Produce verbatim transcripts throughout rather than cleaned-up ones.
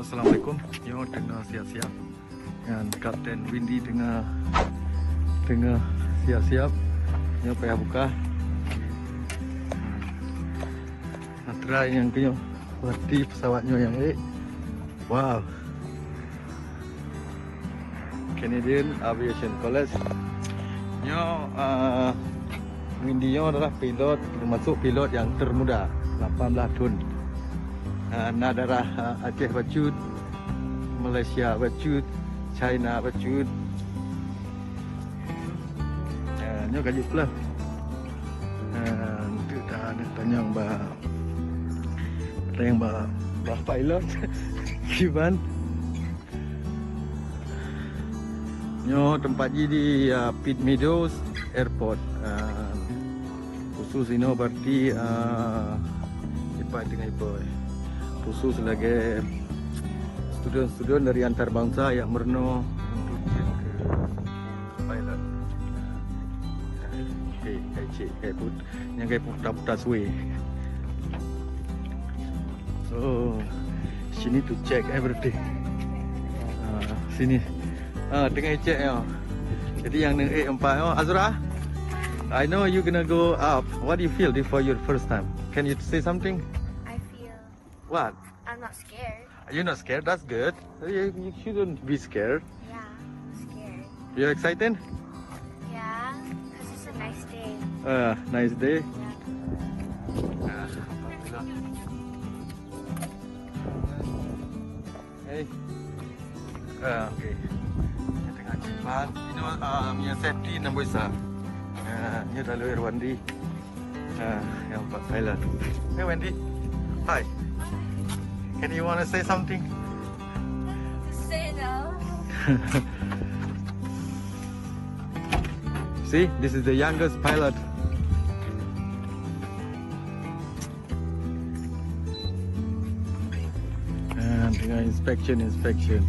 Assalamualaikum. Nyoe teungoh siap-siap. Nyan Kapten Windy teungoh, teungoh siap-siap. Nyoe payah buka. Nah, try nyang keu nyoe. Berarti pesawat nyoe nyang ék. Wow. Canadian Aviation College. Nyoe, ah, Windy nyoe adalah pilot, termasuk pilot yang termuda, lapan belas tahun. Ah, na darah, ah, Aceh bacut, Malaysia bacut, China bacut. Ah, nyoe ka jeuet peuleueh. Ah, untuk ta-, tanyong bak, tanyong bak, bak pilot. Kiban. Nyoe teumpat jih di, ah, Pitt Meadows Airport. Ah, khusus inoe berarti, ah, ipat dengan ipoh. Khusus lagèe student-student dari antarabangsa yang meurunoe untuk jadi ke pilot. Okey, hai cik, hai put. Nyang kai puta-puta sue. So, she need to check everything. Ah, sini. Ah, teungoh check ya. Jadi nyang neu eh empat oh. Azra, I know you gonna go up. What do you feel before your first time? Can you say something? I feel What? I'm not scared. You're not scared? That's good. You, you shouldn't be scared. Yeah, I'm scared. You're excited? Yeah, 'cause it's a nice day. Uh, nice day. Yeah. Hey. Ah, okay. Tengah cepat. You know, um, your safety number one. Ah, you dah lewat Irwandi. Ah, yang empat Thailand. Hey, Wendy. Hi. Can you wanna say something? Say no. See, this is the youngest pilot. And tinggal inspection, inspection.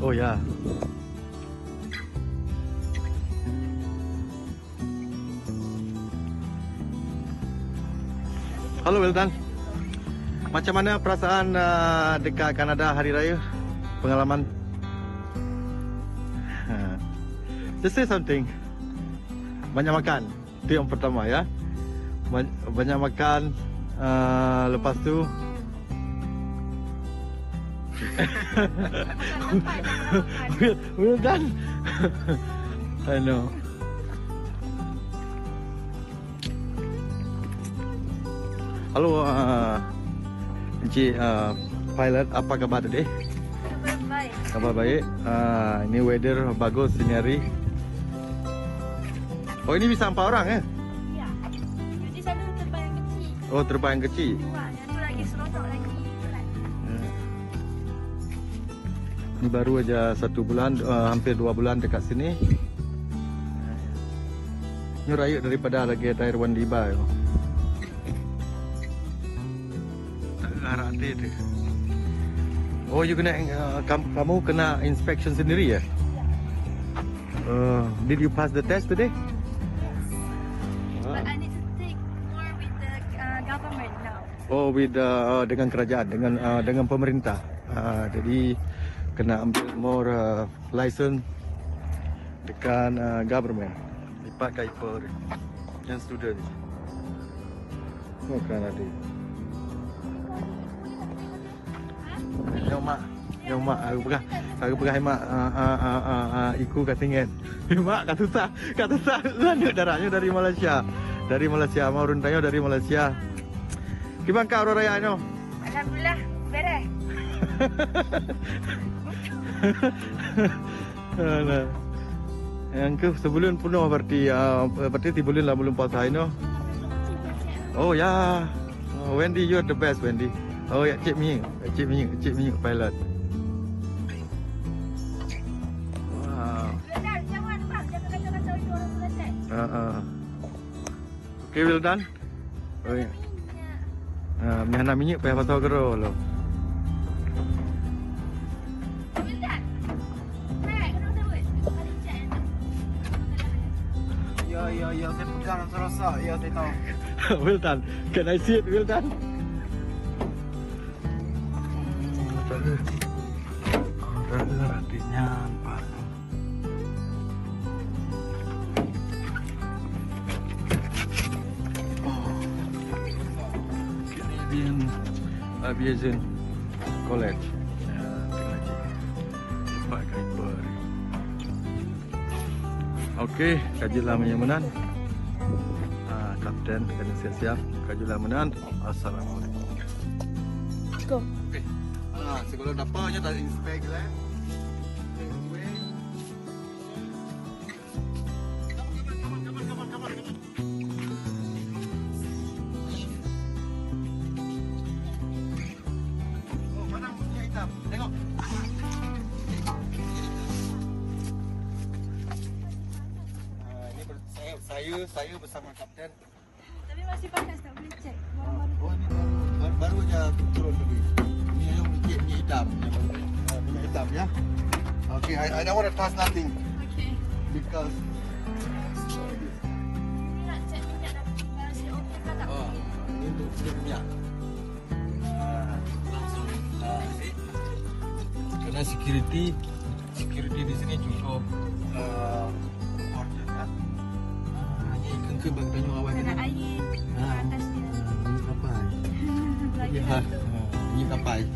Oh ya. Halo Wildan. Macam mana perasaan, uh, dekat Kanada hari raya? Pengalaman? Just say something. Banyak makan. Itu yang pertama ya. Ban-, banyak makan, uh, lepas tu Wildan. I know. Halo, uh, Encik, uh, pilot, apa khabar today? Khabar baik. Khabar baik. Uh, ini weather bagus ini hari. Oh, ini bisa empat orang, eh? Iya. Jadi selalu terbang yang kecil. Oh, terbang yang kecil. Dua, yang tu lagi seronok lagi berat. Hmm. Ini baru aja satu bulan, eh, hampir dua bulan dekat sini. Ini rayeuk daripada lagi Irwandi ba. Tak ada hati tu. Oh, you kena, eh, kam-, kamu kena inspection sendiri ya? Uh, did you pass the test today? But I need to take more with the, uh, government now. Oh, with, uh, dengan kerajaan, dengan, uh, dengan pemerintah. Uh, jadi kena ambil more, uh, license dekat, uh, government. Lipat kai per yang student. Bukan ada. Nyoe mak, nyoe mak, aku peugah, aku peugah mak, ah, ah, ah, ah, ah, iku ka singet. Mak ka susah, ka susah. Lanjut darahnya dari Malaysia. Dari Malaysia, mau run tanyoe dari Malaysia. Kiban ka uroe raya nyoe? Alhamdulillah, beres. Alah. Nyang keuh sibuleuen peunoh berarti, ah, berarti sibuleuen lam buleuen puasa inoe. Oh ya. Oh, Wendy, you're the best, Wendy. Oh ya, cik minyeuk, cik minyeuk, cik minyeuk pilot. Wow. Ah, ah. Okay, Wildan. Oi. Ah, meuhana minyeuk payah pasoe keudroe lom. Ya, ya, ya, saya pegang, saya rasa, ya, saya tahu. Wildan, can I see it, Wildan? Rara nyan, Pak. Oh. Canadian Aviation College. Ya, teuka jih. Pak Kuiper. Okey, ka jeuet lah meunyoe meunan. Ah, Kapten, keuneuk siap-siap. Ka jeuet lah meunan. Assalamualaikum. Go. Okey. Ah, sigohlom dapat je, tak inspect lah. Oh, mana minyak hitam? Tengok. Ah, ini ber-, saya, saya, saya bersama kapten. Tapi masih panas, tak boleh cek. Baru-baru Oh, ini baru, baru, baru aja turun tadi. Ini yang minyak, minyak hitam, yang baru, ah, minyak hitam ya. Okay, I, I don't want to touch nothing. Okay. Because Ini nak cek minyak dah, dah si okey ke tak? Oh, ini untuk cek minyak. Ah, langsung, ah, ini. Karena security, security di sini cukup, eh, kuat ya, kan? Ah, ini kengkeng bak tanyoe awai. Ada air Ah. atas dia. Ah, ini kapal. Lagi Tapi ha, satu. Ah, ini kapal. Ah,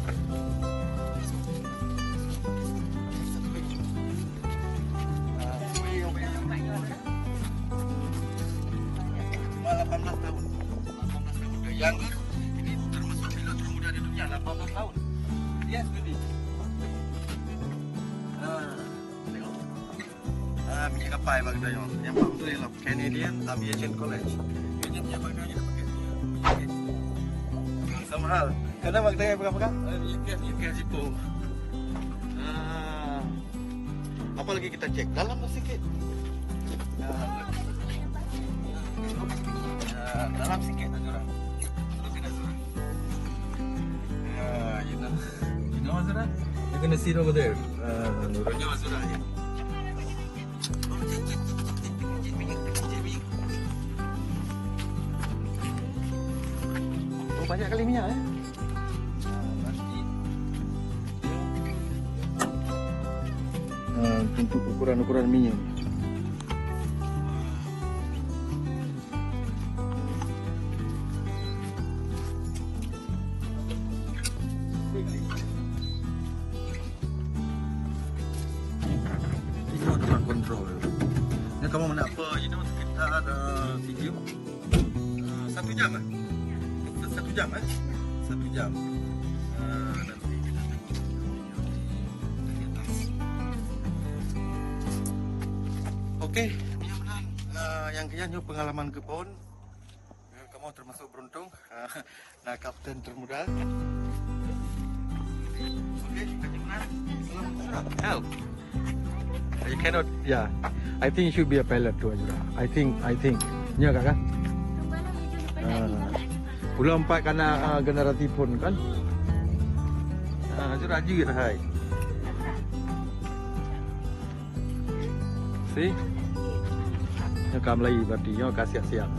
Cuma lapan belas tahun. Lapan belas tahun. The youngest, ini termasuk pilot termuda di dunia, lapan belas tahun. Yes, baby. Ah, tengok. Ah, minyak kapal bak kita nyoe. Yang paling betul ialah Canadian Aviation College. Ini minyak bak kita nyoe pakai. Sama hal. Kenapa kita pakai apa? Ah, minyak gas, minyak gas Jepun. Ah. Apa lagi kita cek? Dalam tu sikit. Ya. Ya, dalam sikit, Azura. Terus kita, Azura. Ya, you know. You know, Azura? You gonna sit over there. Uh, Azura, ya. Oh, cek, cek, cek, cek, cek, cek minyak, cek minyak. Oh, banyak kali minyak, eh? Ah, untuk ukuran-ukuran minyak. Ini untuk kontrol. Ni kamu nak apa? Ini untuk kita ada video. Ah, satu jam, eh? Satu jam, eh? Satu jam. Ah, nanti kita tengok di atas. Okey, mudah-mudahan, ah, nyang keu nyan nyoe pengalaman keu phôn. Ah, kamu termasuk beruntung. Ah, Nah, kapten termuda. Okey, Kak Imran. Help. You cannot, yeah. I think you should be a pilot too, Azura. I think, I think. Ya, Kak, kan? Ah, ulôn pat kana, ah, generasi phôn, kan? Ah, Azura jeuet, hai. See? Nyoe ka meulayi berarti, nyoe ka siap-siap.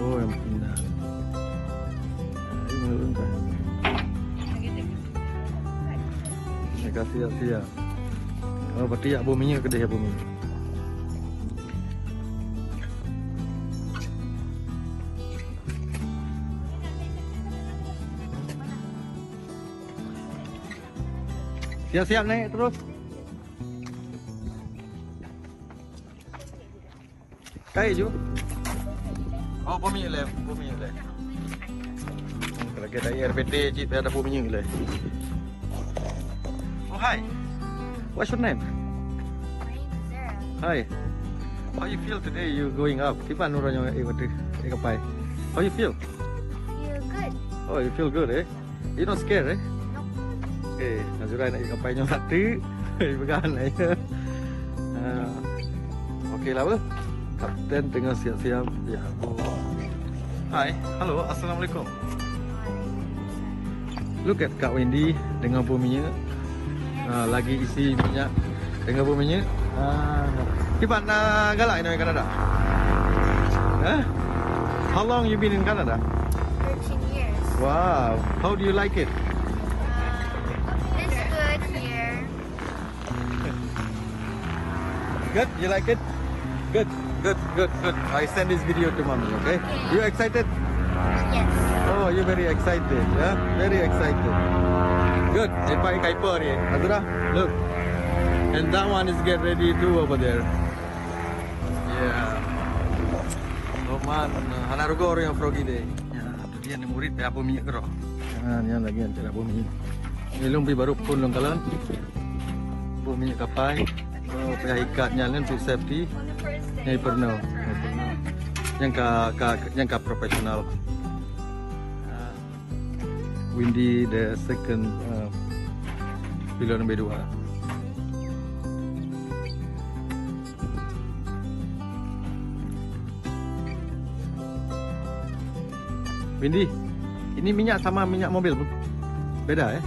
Oh, yang pindah. Nyoe ka siap-siap. Oh, berarti jak boh minyeuk keudeh, jak boh minyeuk. Siap-siap naik terus. Kai ju. Oh, boh minyeuk lé, boh minyeuk lé. Lagèe dari R P T cit, ada boh minyeuk lé. Oh, hi. What's your name? My name is Sarah. Hi. How you feel today you going up? Kiban uroe nyoe ék ateueh, ék kapai? How you feel? Feel good. Oh, you feel good, eh? You not scared, eh? Nope. Eh, Azura nak ék kapai nyoe satu. Eh, pegang aja. Ah. Okey lah, beuh. Kapten tengah siap-siap. Ya. Hai, halo, assalamualaikum. Look at Kak Wendy dengan boh minyeuk. Ah, lagi isi minyak dengan boh minyeuk. Ah, kiban na galak inoe Kanada? Hah? How long you been in Canada? Thirteen years. Wow. How do you like it? Uh, it's good here. Good? You like it? Good, good, good, good. I send this video to mommy, okay? Okay. You excited? Yes. Oh, you're very excited, yeah? Very excited. Good. Lepas Kuiper ni, Azra, look. And that one is get ready too over there. Yeah. Roman, hana rugoe ureueng nyang froggy deh. Ya, tu dia ni murid payah bôh minyeuk keudroe. Ha, nyan lagèe nyan cara bôh minyeuk. Ni lôn pih baru phôn lôn kalon. Bôh minyeuk kapai. Oh, payah ikat nyan lôn untuk safety. Nyang pernah. Nyang ka, ka, nyang ka profesional. Windy the second, uh, pilot nombor dua. Windy, ini minyak sama minyak mobil, bu-, beda, eh?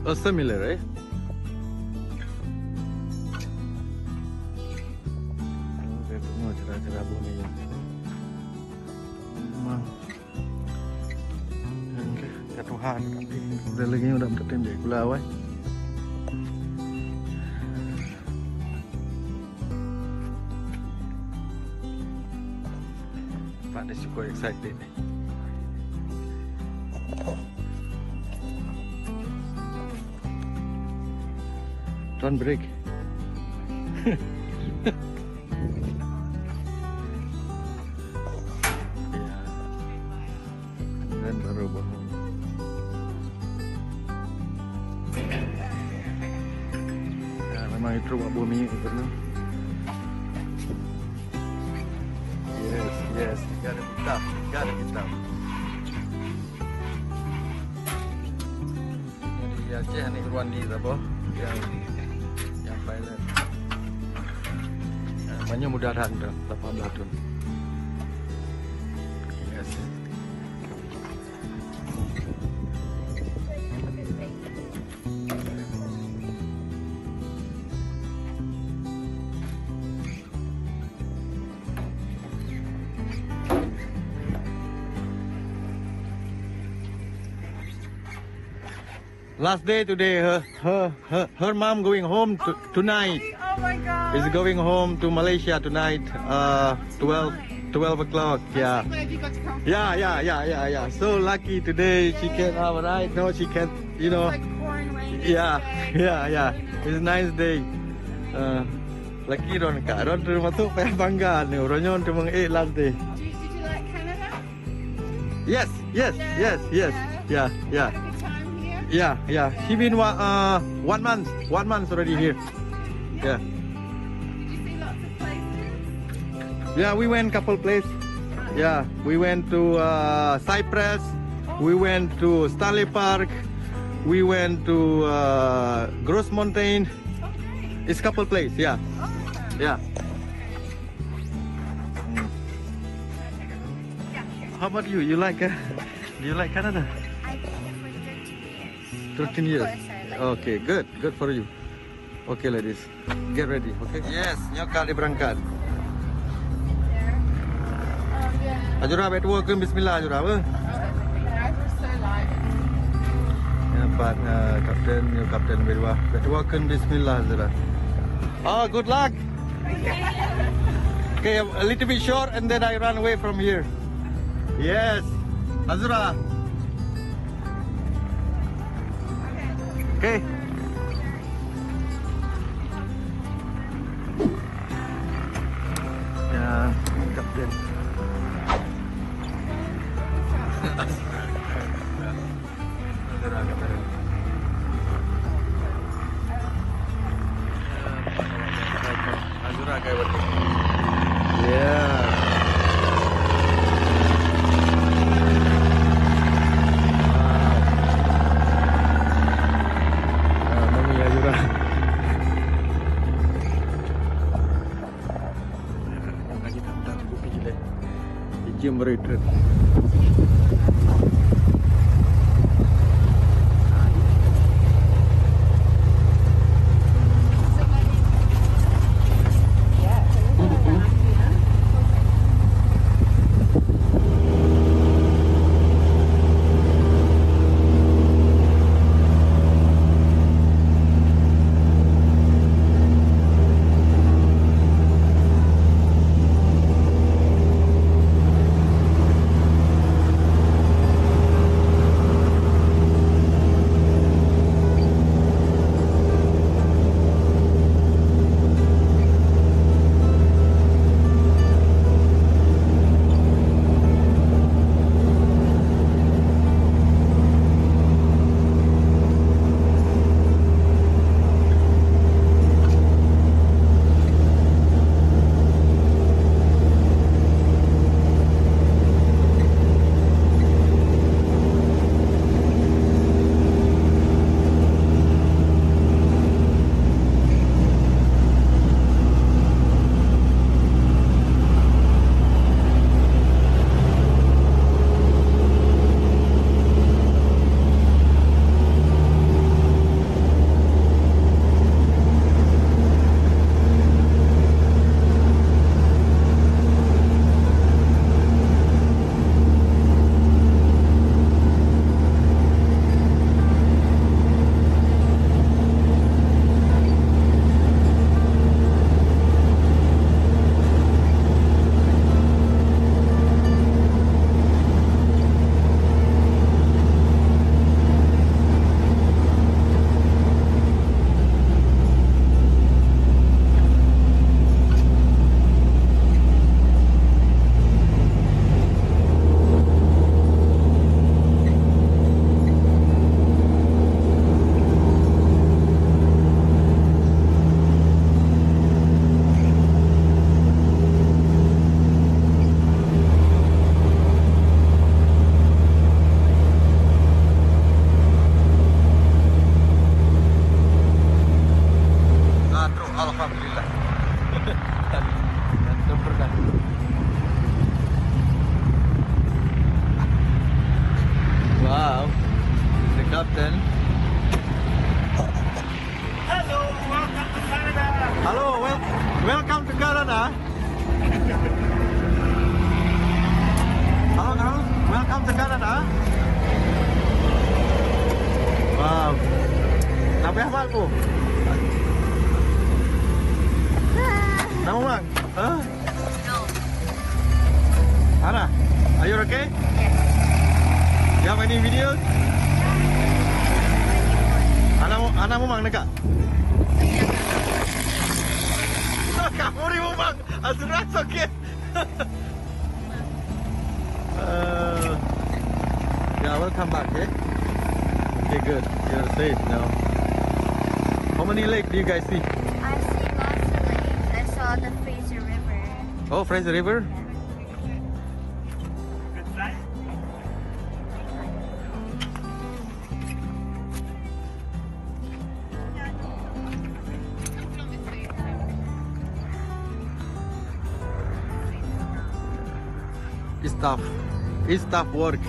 Oh, similar, eh? Oh, dia tengok cerah-cerah bunyi. Memang. Ka Tuhan, tapi udah lagi udah meuteutém jai gula awai. Pak ni suka excited ni. Don't break. Ya. Dan baru bangun. Ya, memang itu buat bumi itu, kan? Yes, yes, gotta be tough, gotta be tough. Di Aceh ni Irwandi apa? Yang, yang pilot. Ah, banyak mudah dah tu, lapan belas tahun. Yes. Last day today. Her, her, her, her mom going home to, tonight. Oh my God. Is going home to Malaysia tonight. Uh, twelve, twelve o'clock. Yeah. I'm so glad you got to come. Yeah, yeah, yeah, yeah, yeah. So lucky today. She can have a ride. No, she can, you know. It's like pouring rain yesterday. Yeah, yeah, yeah. It's a nice day. Uh, lucky Ron ka. Ron termasuk payah bangga ni. Ron nyoe teumang eh last day. Did you, did you like Canada? Yes, yes, yes, yes. Yeah. Yeah, yeah. Had a good time here? Yeah, yeah. She been wa-, uh, one month, one month already here. Yeah. Yeah. Did you see lots of places? Yeah, we went couple place. Yeah, we went to, uh, Cyprus. We went to Stanley Park. We went to, uh, Grouse Mountain. Oh, great. It's couple place, yeah. Awesome. Yeah. Mm. How about you? You like, uh, do you like Canada? I've been here for thirteen years. Thirteen years? Of course I like it. Okay, good. Good for you. Okay, ladies. Get ready, okay? Yes, nyoe ka diberangkat. Ajura, bèk tuwoe kheun bismillah, Ajura, apa? Ya, pat, uh, kapten, nyoe kapten B dua. Bèk tuwoe kheun bismillah, Ajura. Oh, good luck. Okay, a little bit short and then I run away from here. Yes, Azura. Okay. Ya, kapten. Azura kai berarti. Ya. Wow. Ah, mami Azura. Lagi tak, tak, kopi je deh. Jam baru itu. Nama mang? Hah? Hana, are you okay? You have any videos? Hana, Hana mumang dekat? Kamu ni mumang. Azra, it's okay. Uh, yeah, welcome back, eh? Okay, good. You're safe now. How many lake do you guys see? I see lots of lakes. I saw the Fraser River. Oh, Fraser River? It's tough. It's tough work.